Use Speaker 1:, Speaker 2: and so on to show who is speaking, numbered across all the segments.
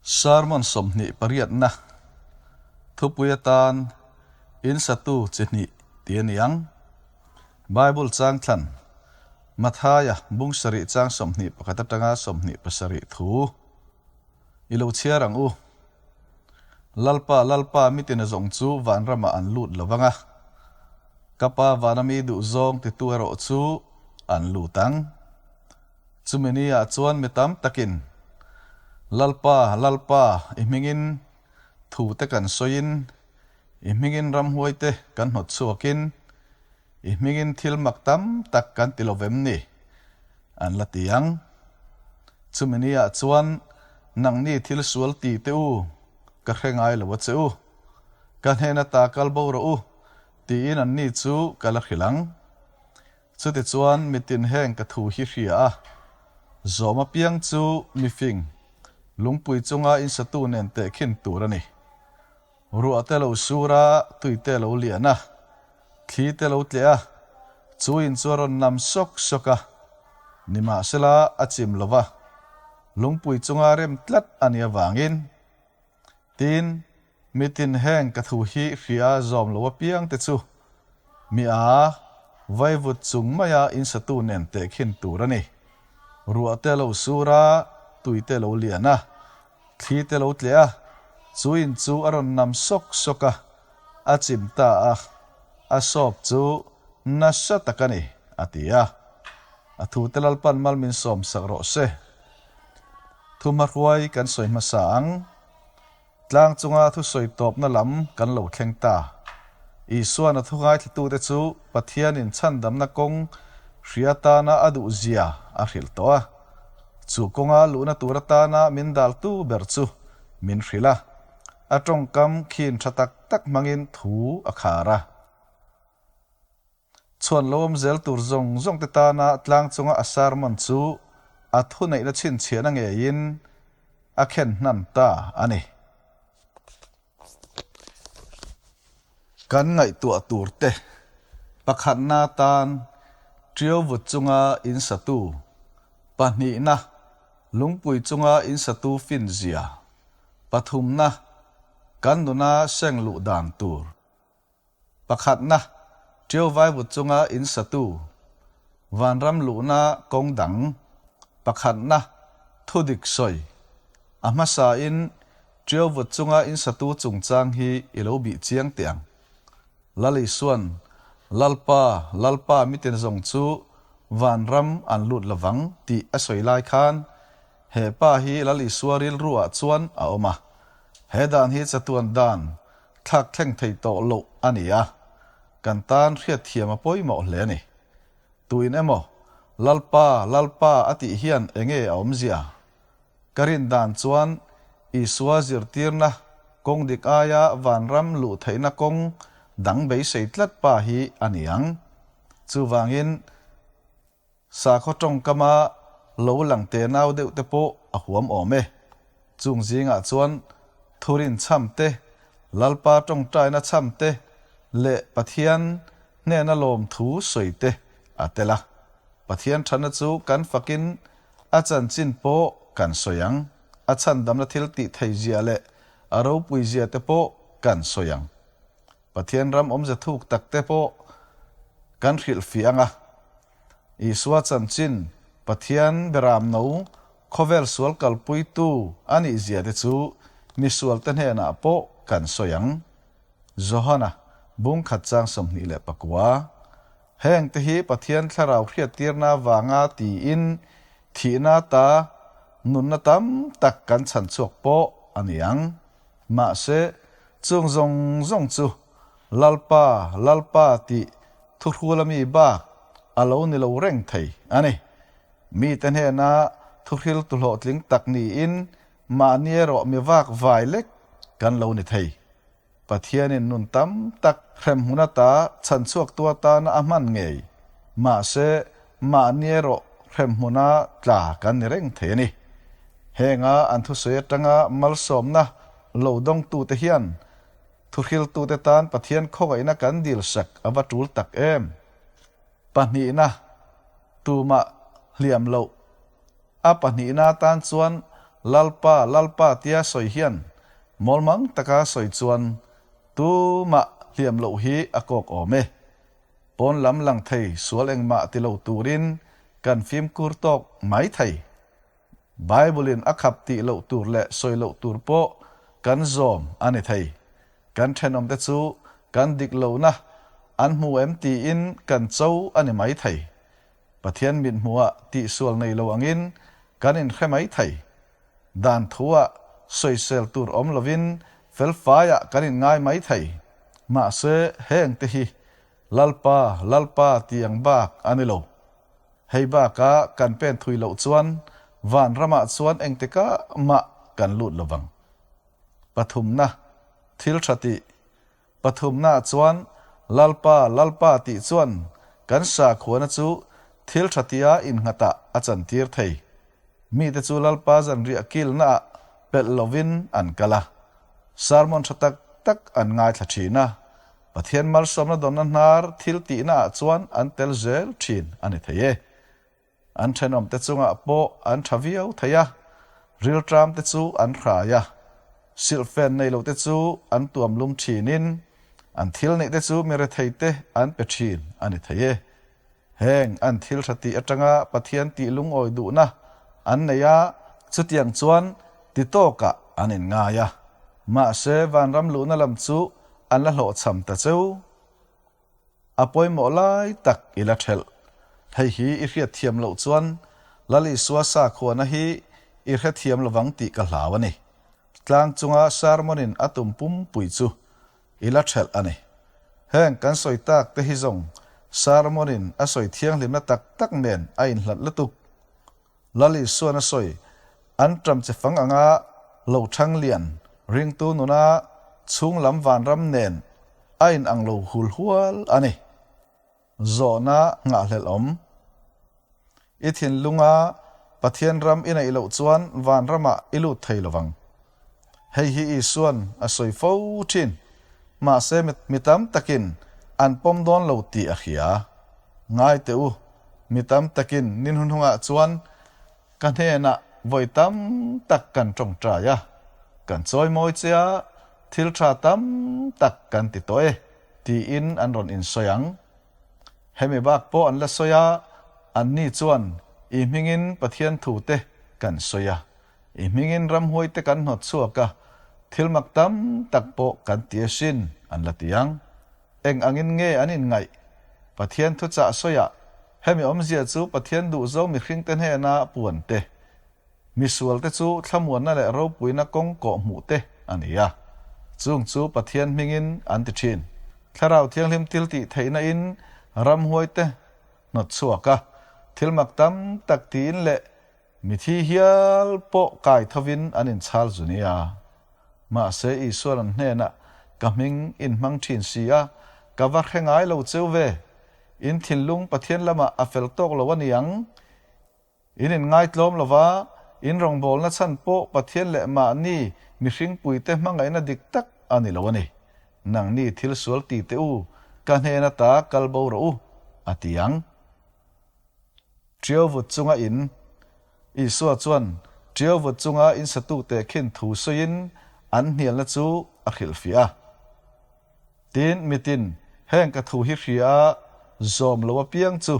Speaker 1: Sermon 28na thupui atan In satu chi hnih tih a ni ang. Bible chang thlan Mathaia bung sarih chang 21 atanga 27 thu i lo chhiar ang u. Lalpa, Lalpa mitin a zawng chu vanramah an lut lo vang a, ka Pa vana mi duhzawng titu erawh chu an lut ang. Chumi ni ah chuan mi tam takin, Lalpa, Lalpa, i hmingin thu te kan sawiin, i hmingin ramhuai te kan hnawt chhuakin, i hmingin thil mak tam tak kan ti lo vem ni? an la ti ang. Chumi ni ah chuan nangni thil sual ti te u, ka hre ngai lo a che u. Ka hnena ta kal bo rawh u, tiin anni chu ka la hrilh ang. Chutichuan mitin heng ka thu hi hria a, zawm apiang chu mifing, lungpui chunga insatu nen tehkhin tur a ni. Ruah te lo sur a, tui te lo lian a, thli te lo tleh a, chu in chu a rawn nam sawk sawk a, nimahsela a chim lo va, lungpui chunga rem tlat a nih avangin. Tin, mitin heng ka thu hi hria zawm lo apiang te chu mi a vaivut chung maia insatu nen tehkhin tur a ni. Ruah te lo sur a, tui te lo lian a, thli te lo tleh a, chu in chu a rawn nam sawk sawk a, a chim ta a, a sawp chu nasa tak a ni, a ti a. A thu te Lalpan mal min sawm sak rawh se. Thumahruai kan sawi hmasa ang. Tlang chunga thusawi tawpna lam kan lo thleng ta. Isuan a thu ngaithlatute chu Pathianin chhandamna kawng hria tana a duh zia a hrilh tawh a. Chu kawnga luhna tur atana min daltu ber chu min hrilh a. A tawngkam khin tha tak tak hmangin thu a khar a. Chhuan lo awm zel tur zawng zawng te tana tlang chunga a sermon chu a thuneihna chhinchhiahna ngeiin a khen hnan ta a ni. Kan ngaihtuah tur te pakhatna tan Ṭiau vut chunga in satu, pahnihna lungpui chunga in satu fin zia, pathumna kan nuna seng luh dan tur. Pakhatna, Ṭio vaivut chunga in satu, vanram luhna kawng dang. Pakhatna, Thudik sawi. A hmasain Ṭio vut chunga in satu chungchang hi i lo bih chiang teh ang. Lal Isuan, Lalpa, Lalpa mitin zawng chu vanram an lut lovang tih a sawi lai khan he pa hi Lal Isua rilruah chuan a awm a. He dan hi chatuan dan Thlak thleng thei tawh loh a ni a, kan tan hriatthiam a pawimawh hle a ni. Tuin emaw, Lalpa, Lalpa a tih hian enge a awmzia? Ka rin dan chuan Isua zirtirna kawng dik aia vanram luh theihna kawng dang beisei tlat pa hi a ni ang. Chuvangin, Sakhaw tawngkama lo lang te nau deuh te pawh a huam awm e. Chung zingah chuan Thurin chham te, Lalpa tawngtaina chham te leh Pathian hnena lawmthu sawi te a tel a. Pathian thana chu kan fakin a chanchin pawh kan sawi ang, a chhandamna thil tih theizia leh a ropuizia te pawh kan sawi ang. Pathian ram awmze thuk tak te pawh kan hrilhfiah ang a. Isua chanchin, Pathian beram no khawvel sual kalpuitu a nih zia te chu misual te hnenah pawh kan sawi ang. Johana, bung khat chang 29. Heng te hi Pathian thlarau hriattirna vanga tiin thihna ta nunna tam tak kan chhan chhuak pawh a ni ang. Mahse, chung zawng zawng chu Lalpa, Lalpa tih thuhrul ami bak a lo ni lo reng thei a ni. Mite hnena thuhril tu hlawhtling tak niin mahni erawh mi vak vai lek kan lo ni thei. Pathianin nun tam tak hremhmun ata chhanchhuaktu atana a hman ngei. Mahse, mahni erawh hremhmuna tla kan ni reng thei a ni. Henga an thusawi atanga malsawmna lo dawngtute hian thuhriltute tan Pathian khawngaihna kan dilsak a va tul tak em? Pahnihna, tumah hliam loh. A pahnihna atan chuan Lalpa, Lalpa tia sawi hian mawlmang taka sawi chuan tumah hliam loh hi a kawk awm e. Pawn lam lang thei sual engmah ti lo turin kan fimkhur tawk mai thei. Bible-in a khap tih loh tur leh sawi loh tur pawh kan zawm a ni thei. Kan thenawmte chu kan dik lohna an hmu em tiin kan cho a ni mai thei. Pathian mithmuhah tihsual nei lo angin kan inhre mai thei. Dan thuah sawisel tur awm lovin felfaiah kan inngai mai thei. Mahse, hengte hi Lalpa, Lalpa tih ang bak a ni lo. Hei bakah kan pen thui loh chuan vanramah chuan engtikah mah kan lut lo vang. Pathumna, thil tha tih. Pathumnaah chuan Lalpa, Lalpa tih chuan kan sakhuana chu thil tha tia innghatah a chantir thei. Mite chu Lalpa zanriah kilnaah pelh lovin an kal a, sermon tha tak tak an ngaithla thin a, Pathian malsawmna dawnna hnar thil tihnaah chuan an tel zel thin a ni thei e. An thenawmte chungah pawh an tha viau thei a, riltramte chu an hrai a, silhfen nei lote chu an tuam lum thinin an thil neihte chu mi retheite an pe thin a ni thei e. Heng an thil tha tih atanga Pathian tih lungawi duhna an nei a, chutiang chuan ti tawkah an inngai a, mahse vanram luhna lam chu an la hlawhchham ta cheu. A pawimawh lai tak i la thelh. Hei hi i hriatthiam loh chuan Lal Isua sakhuana hi i hrethiam lovang tih ka hlau a ni. Tlang chunga sermon-in a tum pumpui chu i la thelh a ni. Heng kan sawi tak te hi zawng sermon-in a sawi thianghlimna tak tak nen a inhlat lutuk. Lal Isuan a sawi, An ṭam che fang anga lo ṭhang lian, ringtu nuna chhunglam vanram nen a inang lo hul hual a ni. Zawhna nghahhlelh awm. I thinlunga Pathian ram i neih loh chuan vanramah i lut thei lovang. Hei hi Isuan a sawi fo ṭhin. Mahse mi tam takin an pawm dawn lo tih a hria. Ngai teh u, mi tam takin ni hnuhnungah chuan ka hnenah vawi tam tak kan tawngtai a, kan chawimawi che a, thil tha tam tak kan ti tawh e, tiin an rawn insawi ang. Hemi bak pawh an la sawi a, anni chuan i hmingin Pathian thute kan sawi a, I hmingin ramhuaite kan hnawt chhuak a, thil mak tam tak pawh kan ti asin, an la ti ang. Eng angin nge an inngaih? Pathian thuchah sawiah, hemi awmzia chu Pathian duhzawng mihringte hnena puan te, misualte chu thlamuanna leh ropuina kawng kawh hmuh te a ni a. Chung chu Pathian hmingin an ti thin. Thlarau Thianghlim thil tih theihna in ramhuaite hnawt chhuak a, thil mak tam tak tiin leh Mithi hial pawh kai thovin an inchhal zu nia. Mahse Isuan an hnenah, Ka hming in hmang thin si a, ka va hre ngai lo cheu ve. In thinlung Pathian lamah a fel tawk lo a ni ang. In inngaitlawm lo va, in rawngbawlna chhan pawh Pathian leh mahni mihringpuite hmangaihna dik tak a ni lo a ni. Nangni thil sual ti teh u, ka hnen ata kal bo rawh u, a ti ang. Ṭiauvut chunga in. Isua chuan ṭiauvut chunga in satute khin thu sawiin an hnialna chu a hrilhfiah a. Tin, mitin, heng ka thu hi hria a zawm lo apiang chu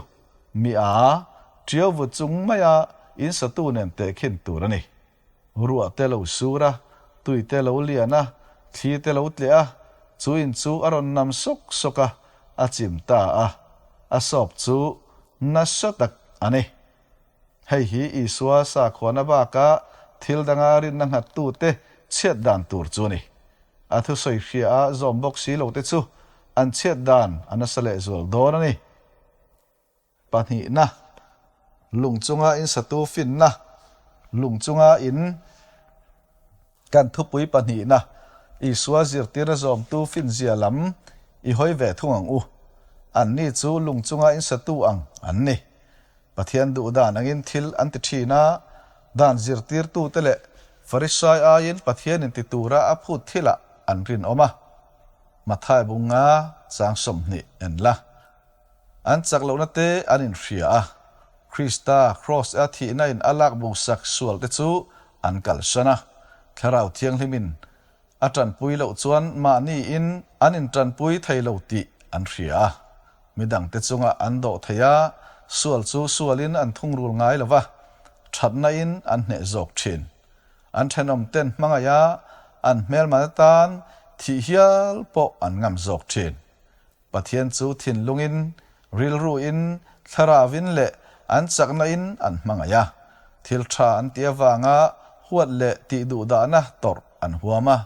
Speaker 1: mi a ṭiauvut chung maia in satu nen tehkhin tur a ni. Ruah te lo sur a, tui te lo lian a, thli te lo tleh a, chu in chu a rawn nam sawk sawk a, a chim ta a, a sawp chu nasa tak a ni. Hei hi Isua sakhuana baka thil danga rinna nghattute chhiat dan tur chu a ni. A thusawi hria a zawm bawk si lote chu an chhiat dan a nasa lehzual dawn a ni. Pahnihna, lung chunga in satu finna, lung chunga in kan thupui pahnihna, Isua zirtirna zawmtu finzia lam i hawi ve thung ang u. Anni chu lung chunga in satu ang an ni. Pathian duh dan angin thil an ti thin a, dan zirtirtute leh Farisai aiin Pathianin ti tura a phut thilah an rinawm a. Mathai bunga chang 20 en la. An chak lohna te an inhria a, Krista Kraws-a thihna in a lak bosak sual te chu an kalsan a. Thlarau Thianghlimin a tanpui loh chuan mahniin an intanpui thei lo tih an hria a. Midangte chungah an dawh thei a, sual chu sualin an thungrul ngai lo va, thatnain an hneh zawk thin. An thenawmten hmangaih a, an hmelman atan thih hial pawh an ngam zawk thin. Pathian chu thinlungin, rilruin, thlarauvin leh an chaknain an hmangaih a. Thil tha an tih avanga huat leh tih duhdahna tawrh an huam a.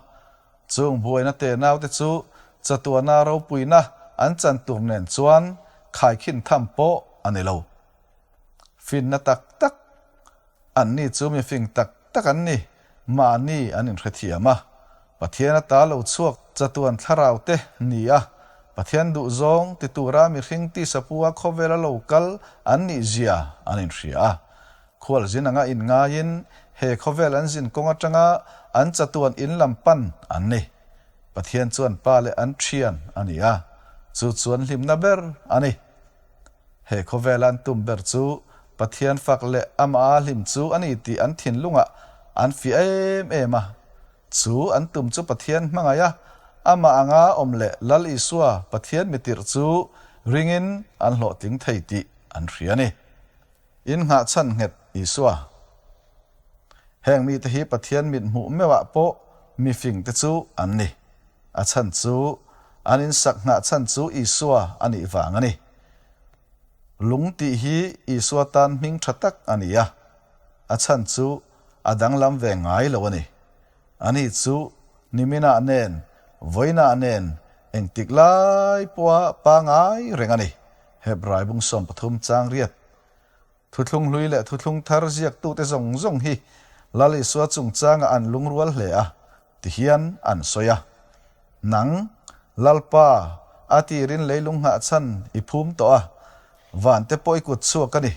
Speaker 1: Chung buaina tenaute chu chatuana ropuina an chan tur nen chuan khaikhin tham pawh a ni lo. Finna tak tak Anni chu mifing tak tak an ni, mahni an inhrethiam a. Pathian ata lo chhuak chatuan thlarau te ni a, Pathian duhzawng ti tura mihring tisapua khawvela lo kal an nih zia an inhria a. Khualzin anga inngaiin he khawvel an zin kawng atanga an chatuan in lam pan an ni. Pathian chuan pa leh an thian a ni a, chu chuan hlimna ber a ni. He khawvela an tum ber chu Pathian fak leh amaha hlim chu a ni tih an thinlungah an fiah em em a. Chu an tum chu Pathian hmangaih a, amah anga awm leh Lal Isua Pathian mitirh chu ringin an hlawhtling thei tih an hria a ni. In nghahchhan nghet Isua. Heng mite hi Pathian mit hmuh meuhah pawh mifingte chu an ni. A chhan chu an insak nghahchhan chu Isua a nih vang a ni. Lung tih hi Isua tan hming tha tak a ni a, a chhan chu a danglam ve ngai lo a ni. Ani chu niminah nen, vawiinah nen engtik lai pawha pangai reng a ni, Hebrai bung 13 chang riat. Thuthlung hlui leh thuthlung thar ziaktute zawng zawng hi Lal Isua chungchangah an lungrual hle a, tihian an sawi a. Nang, Lalpa, a tirin leilung nghahchhan i phum tawh a, vante pawh i kut chhuak a ni.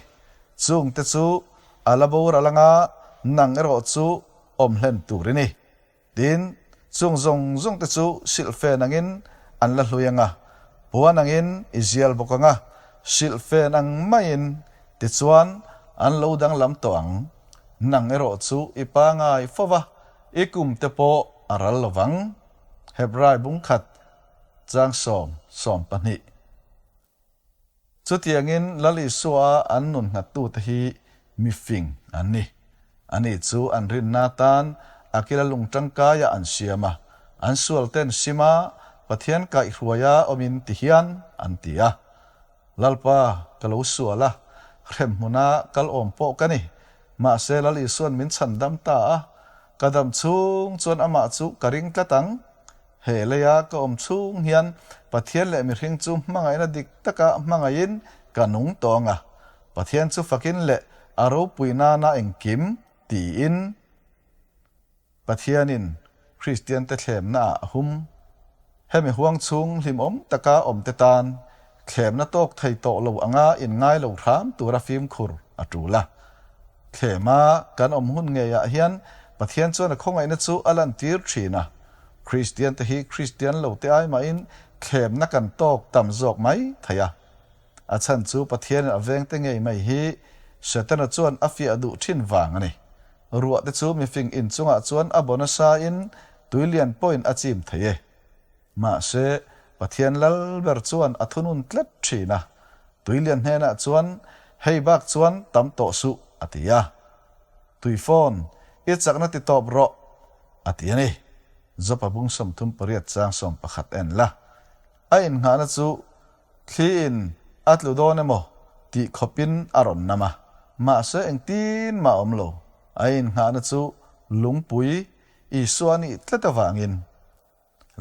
Speaker 1: Chungte chu a la boral anga nang erawh chu awm hlen tur i ni. Tin, chung zawng zawng te chu silhfen angin an la hlui ang a, puan angin i zial bawk ang a, silhfen ang maiin tichuan an lo danglam tawh ang. Nang erawh chu i pangai fo va, i kum te pawh a ral lo vang. Hebrai bung khat chang sawm 12. Chutiangin Lal Isua an nun nghattute hi mifing an ni. Ani chu an rinna atan a kila lung tangkaiah an siam a, an sualten sim a, Pathian kaihhruaia awmin ti hian an ti a. Lalpa, ka lo sual a, hrem hmuna kal awm pawh ka ni. Mahse Lal Isua'n min chhandam ta a, ka dam chhung chuan amah chu ka ring tlat ang. He leia ka awm chhung hian Pathian leh mihring chu hmangaihna dik taka hmangaihin ka nung tawh ang a, Pathian chu fakin leh a ropui nana engkim tiin Pathianin Kristiante thlemnaah a hum. Hemi huang chhung hlimawm taka awmte tan thlemna tawk thei tawh lo anga inngai lo hram tura fimkhur a tul a. Thlema kan awm hun ngeiah hian Pathian chuan a khawngaihna chu a lantir thin a. Kristiante hi Kristian lote ai mahin thlemna kan tawk tam zawk mai thei a. A chhan chu Pathianin a vengte ngei mai hi Setana chuan a fiah duh thin vang a ni. Ruahte chu mifing inchungah chuan a baw nasain tuilian pawhin a chim thei e. Mahse, Pathian lal ber chuan a thunun tlat thin a, Tuilian hnenah chuan, Hei bak chuan tam tawh suh, a ti a. Tui phone, i chakna ti tawp rawh, a ti a ni. Jopa bung 38 chang 11 en la. A innghahna chu thliin a tlu dawn emaw tih khawpin a rawn nam a, mahse engtin mah a awm lo. A innghahna chu lungpui Isua a nih tlat avangin.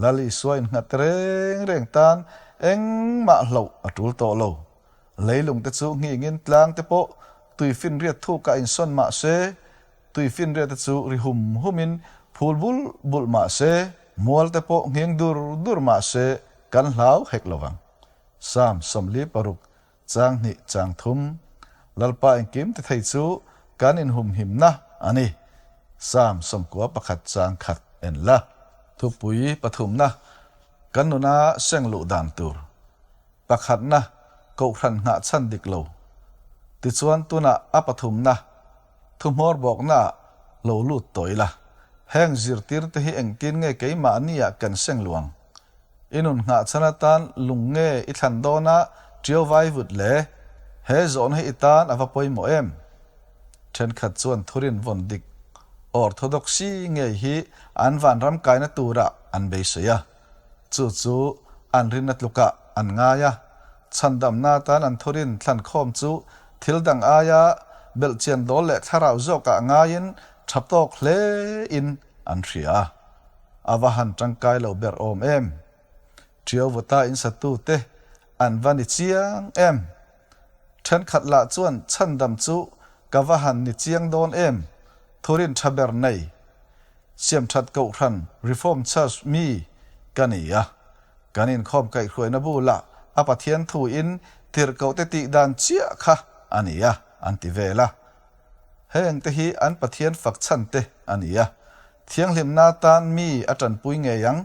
Speaker 1: Lal Isua innghat reng reng tan engmah hloh a tul tawh lo. Leilung te chu nghingin tlang te pawh tuifinriat thukah insawn mah se, tuifinriat te chu ri hum humin phul bul bul mah se, mual te pawh nghing dur dur mah se kan hlau hek lo vang. Psalm 46 Chang hnih chang thum, Lalpa engkim ti thei chu kan inhumhimna a ni. Psalm 91 chang khat en la. Thupui pathumna, Kan nuna seng luh dan tur. Pakhatna, Kohhran nghah chhan dik lo. Tichuan tunah a pathumna, Thuhmawr bawknaah. lo lut tawh ila, heng zirtir te hi engtin nge keimahni ah kan seng luang? I nun nghah chhan atan lung nge i thlan dawn a ṭiau vai vut le? He zawhna hi i tan a va pawimawh em? Ṭhenkhat chuan thurin vawn dik Orthodoxy ngei hi an vanram kaina turah an beisei a. Chu chu an rinna tlukah an ngai a, chhandamna atan an thurin thlankhawm chu thil dang aia belhchian dawl leh thlarau zawkah ngaiin tha tawk hlein an hria a. A va han tangkai lo ber awm em? Ṭiauvawta insatute an va ni chiang em? Thenkhat lah chuan chhandam chu ka va han ni chiang dawn em? Thurin tha ber nei Siamthat Kohhran Reformed Church mi ka ni a, kan inkhawm kaihhruaina bulah a Pathian thuin tirhkohte tih dan chiah kha a ni a, an ti vel a. Heng te hi an Pathian fak chhan te a ni a, thianghlimna tan mi a tanpui ngei ang.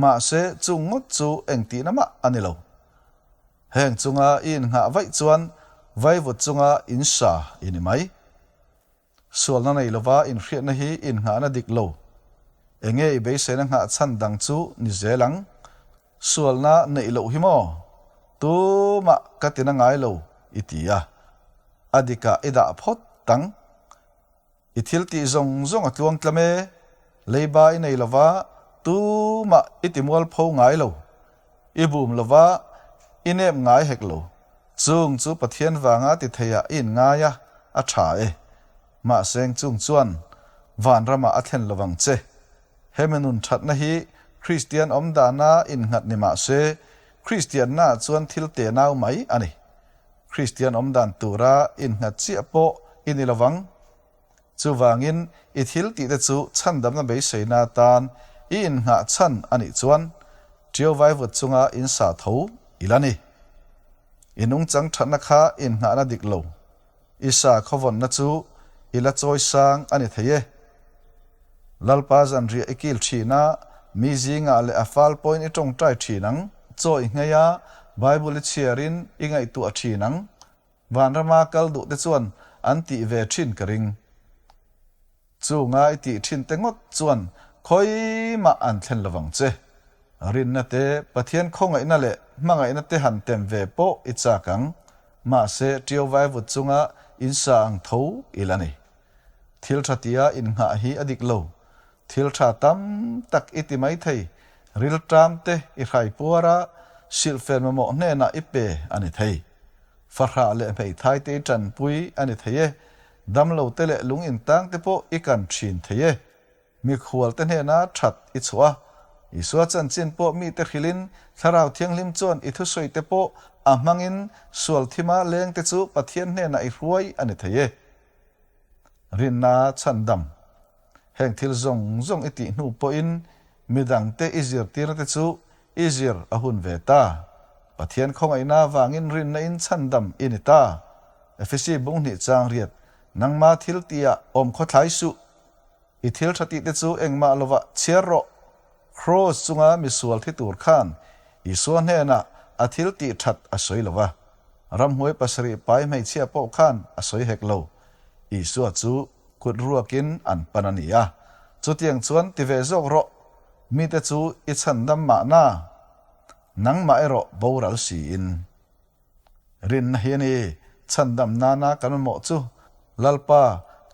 Speaker 1: Mahse, chung ngawt chu engtihna mah a ni lo. Heng chunga i innghah vaih chuan vaivut chunga insa i ni mai. Sualna nei lova inhriatna hi innghahna dik lo. Enge i beiseina nghah chhan dang chu ni zel ang? Sualna neih loh hi maw? Tumah ka tina ngai lo i ti a, a dikah i dah phawt tang. I thil tih zawng zawng a tluang tlam e, leiba i nei lova tumah i ti mualpho ngai lo, i bum lova i nep ngai hek lo, chung chu Pathian vanga ti theiah i inngai a, a tha e. Mahseng chung chuan vanramah a thlen lovang che. Hemi nun thatna hi Kristian awmdana innghat ni mah se, Kristianna chuan thil tenau mai a ni. Kristian awmdan tura innghat chiah pawh i ni lovang. Chuvangin i thil tihte chu chhandamna beiseina atan i innghah chhan a nih chuan ṭiau vaivut chunga insa tho i la ni. I nungchang thatna kha innghahna dik lo. I sa khawvawnna chu i la chawi sang a ni thei e. Lalpa zanriah i kil thin a, mi zingah leh a fal pawhin i tawngtai thin ang, chaw i nghei a, Bible i chhiarin i ngaihtuah thin ang. Vanrama kal duh te chuan an tih ve thin ka ring. Chu ngai tih thin te ngawt chuan khawimah an thlen lovang che. Rinna te, Pathian khawngaihna leh hmangaihna te han tem ve pawh i chak ang. Mahse, ṭiau vaivut chunga insa ang tho i la ni. Thil ṭha tia innghah hi a dik lo. Thil ṭha tam tak i ti mai thei, rilṭam te i hrai puar a, silhfen mamawh hnenah i pe a ni thei. Fahrah leh hmeithai te i ṭanpui a ni thei e. Damlo te leh lung intang te pawh i kan ṭhin thei e. Mikhual te hnena ṭhat i chhuah a, Isua chanchin pawh mite hrilhin Thlarau Thianghlim chuan i thusawi te pawh a hmangin sual thima leng te chu Pathian hnenah i hruai a ni thei e. Rinna chhandam. Heng thil zawng zawng i tih hnu pawhin midangte i zirtirna te chu i zir a hun ve ta. Pathian khawngaihna avangin rinna in chhandam i ni ta. Efesi bunghnih chang riat, Nangma thil tihah awm khawthlai suh. I thil tha tih te chu engmah lovah chhiar rawh. Kraws chunga misual thi tur khan Isua hnenah a thil tih that a sawi lo va. Ramhnuai pasarih pai hmeichhia pawh khan a sawi hek lo. Isua chu kut ruakin an pan a ni a. Chutiang chuan ti ve zawk rawh. Mite chu i chhandam mahna, nangmah erawh boral siin. Rinna hi a ni, chhandam nana kan mamawh chu Lalpa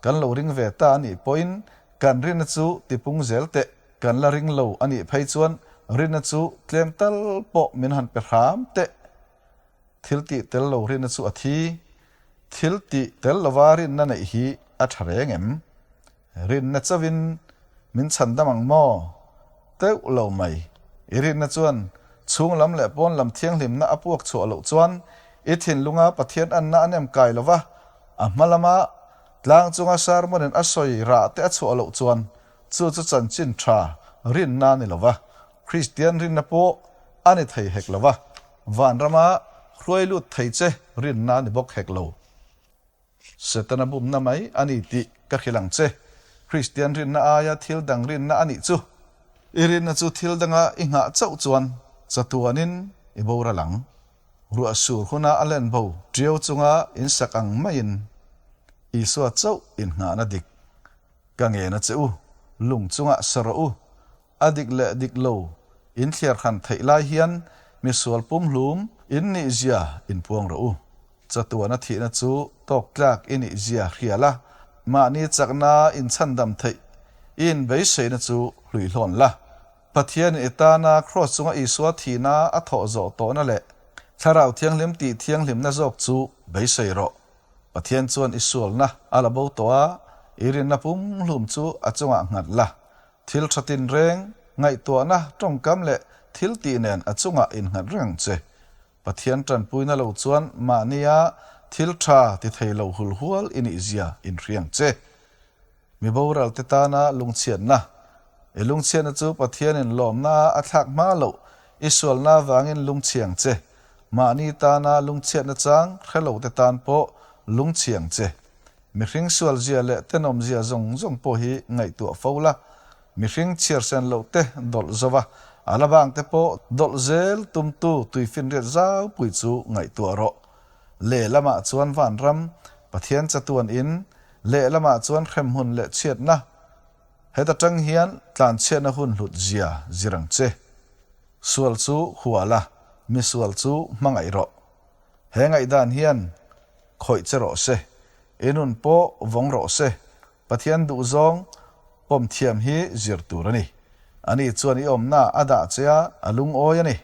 Speaker 1: kan lo ring ve ta a nih pawhin kan rinna chu tipung zel teh, kan la ring lo a nih phei chuan rinna chu tlem tal pawh min han pe hram teh. Thil tih tel lo rinna chu a thi, thil tih tel lova rinna neih hi a tha reng em? Rinna chauhin min chhandam ang maw? Teuh lo mai. I rinna chuan chhung lam leh pawn lam thianghlimna a puak chhuah loh chuan i thinlunga Pathian anna a nem kai lo va, a hma lama tlang chunga sermon-in a sawi rah te a chhuah loh chuan chu chu chanchin tha rinna a ni lo va, Kristian rinna pawh a ni thei hek lo va, vanrama hruai lut thei che rinna a ni bawk hek lo. Setana bumna mai a ni tih ka hrilh ang che. Kristian rinna aia thil dang rinna a nih chu. I rinna chu thil danga i nghah chauh chuan chatuanin i boral ang. Ruah sur huna a len bo ṭiau chunga insak ang maiin Isua chauh innghahna dik. Ka ngen a che u, lung chungah sa rawh u. A dik leh dik lo in thliar hran theih lai hian misual pumhlum in nih zia in puang rawh u. Chatuana thihna chu tawk tlak i nih zia hria la, mahni chakna in chhandam theih i in beiseina chu hluihlawn la. Pathianin i tana Kraws chunga Isua thihna a thawh zawh tawhna leh Thlarau Thianghlim tih thianghlimna zawk chu beisei rawh. Pathian chuan i sualna a la bo tawh a, i rinna pumhlum chu a chungah nghat la. Thil tha tinreng, ngaihtuahna, tawngkam leh thil tih nen a chungah innghat reng che. Pathian tanpuina lo chuan mahnia thil tha ti thei lo hulhual i nih zia inhriang che. Mi boral te tana lungchhiatna. I lungchhiatna chu Pathianin lawmna a thlak hma loh, i sualna avangin lungchhiang che. Mahni tana lungchhiatna chang hre lo te tan pawh lungchhiang che. Mihring sualzia leh tenawmzia zawng zawng pawh hi ngaihtuah fo la. Mihring chhiarsen loh te dawlh zo va, a la bang te pawh dawlh zel tumtu tuifinriat zau pui chu ngaihtuah rawh. Lehlamah chuan vanram, Pathian chatuan in, lehlamah chuan hremhmun leh chhiatna. Heta tang hian tlanchhiatna hun hlut zia zir ang che. Sual chu hua la, misual chu hmangaih rawh. He ngaihdan hian khawih che rawh se, i nun pawh vawng rawh se, Pathian duhzawng pawm thiam hi zir tur a ni. Ani chuan i awmna a dah che a, a lungawi a ni.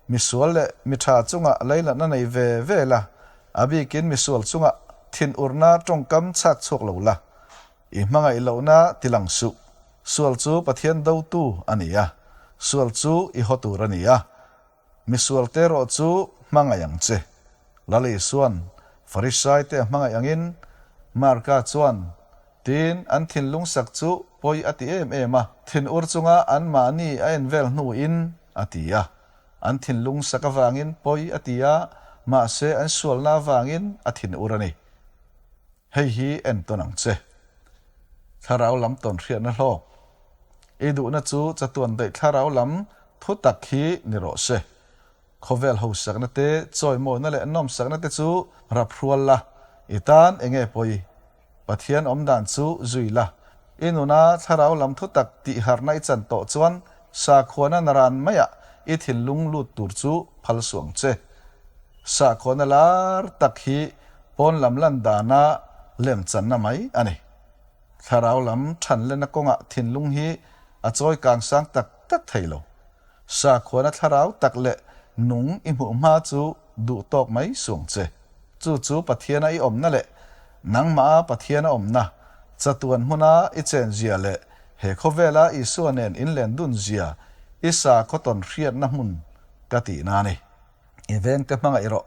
Speaker 1: Misual leh mi tha chungah leilatna nei ve ve la, a bikin misual chungah thinurna tawngkam chhak chhuak lo la. I hmangaih lohna ti lang suh. Sual chu Pathian dotu a ni a, sual chu i haw tur a ni a. Misual te erawh chu hmangaih ang che. Lal Isua'n Farisai te a hmangaih angin Marka chuan tiin an thinlung sak chu pawi a ti em em a, thinur chunga anmahni a en vel hnuin a ti a. An thinlung sak avangin pawi a ti a, mahse an sualna avangin a thinur a ni. Hei hi entawn ang che. Thlarau lam tawn hriatna hlawk. I duhna chu chatuan daih thlarau lam thu tak hi ni rawh se. Khawvel hosakna te, chawimawina leh nawmsakna te chu rap hrual la, i tan enge pawi? Pathian awmdan chu zui la. I nuna thlarau lam thu tak tih harhna i chan tawh chuan sakhuana naran maiah i thinlung lut tur chu phal suh ang che. Sakhuana lar tak hi pawn lam lan dana lemchanna mai a ni. Thlarau lam thanlena kawngah thinlung hi a chawi kang sang tak tak thei lo. Sakhuana thlarau tak leh nung i hmuh hma chu duh tawk mai suang che. Chu chu Pathiana i awmna leh nangmaha Pathiana awmna, chatuan hmuna i chenzia leh he khawvela Isua nen inlen dun zia i sakhaw tawn hriatna hmun ka tihna a ni. I vengte hmangaih rawh.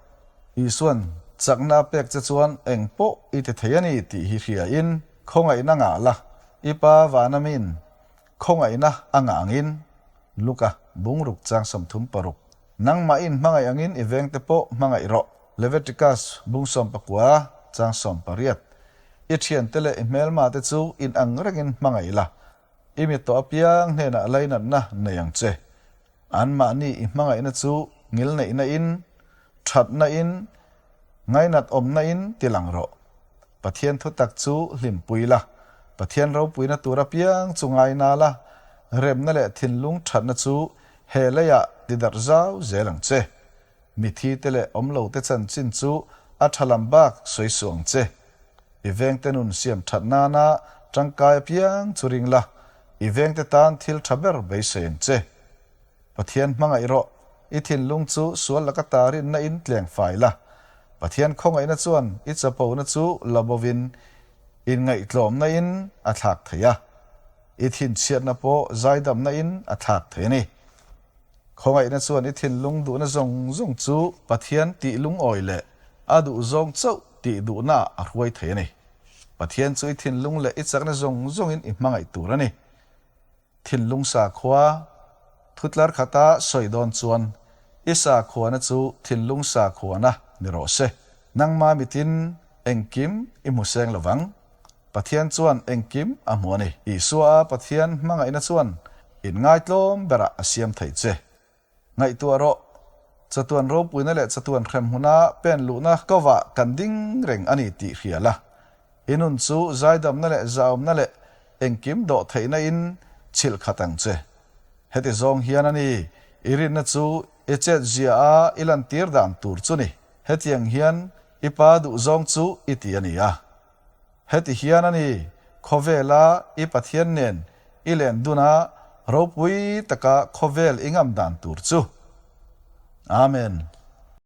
Speaker 1: Isua'n chakna a pek che chuan eng pawh i ti thei a ni tih hi hriain khawngaihna ngah la, i pa vana min khawngaihna a ngah angin, Luka, bungruk chang 36. Nangmah in hmangaih angin i vengte pawh hmangaih rawh, Leviticus, bung 19, chang 18. I thiante leh i hmelmate chu in ang rengin hmangaih la, i mi tawh apiang hnenah lainatna nei ang che. Anmahni i hmangaihna chu ngilneihna in, thatna in, ngainat awmna in ti lang rawh. Pathian thutak chu hlimpui la, Pathian ropuina tur apiang chu ngaina la, remna leh thinlung thatna chu he leiah ti darh zau zel ang che. Mithi te leh awmlo te chanchin chu a tha lam bak sawi suh ang che. I vengte nun siam that nana tangkai apiang chu ring la, i vengte tan thil tha ber beisei ang che. Pathian hmangaih rawh, i thinlung chu sual laka ta rinna in tleng fai la. Pathian khawngaihna chuan i chapona chu la bovin inngaihtlawmna in a thlak thei a, i thinchhiatna pawh zaidamna in a thlak thei a ni. Khawngaihna chuan i thinlung duhna zawng zawng chu Pathian tih lungawi leh a duhzawng chauh tih duhnaah a hruai thei a ni. Pathian chu i thinlung leh i chakna zawng zawngin i hmangaih tur a ni. Thinlung sakhua thutlar khata sawi dawn chuan i sakhuana chu thinlung sakhuana ni rawh se. Nangma mitin engkim i hmu seng lo vang. Pathian chuan engkim a hmu a ni. Isua a Pathian hmangaihna chuan inngaitlawm berah a siam thei che. Ngaihtuah rawh, chatuan ropuina leh chatuan hrem hmuna pen luhna kovah kan ding reng a ni tih hria la. I nun chu zaidamna leh zahawmna leh. engkim dawhtheihna in chhilh khat ang che. Heti zawng hian a ni, i rinna chu i chet zia a i lantir dan tur chu ni. Hetiang hian i pa duhzawng chu i ti a ni a. Heti hian a ni, khawvela i Pathian nen i len dun a, ropui taka khawvel i ngam dan tur chu. Amen.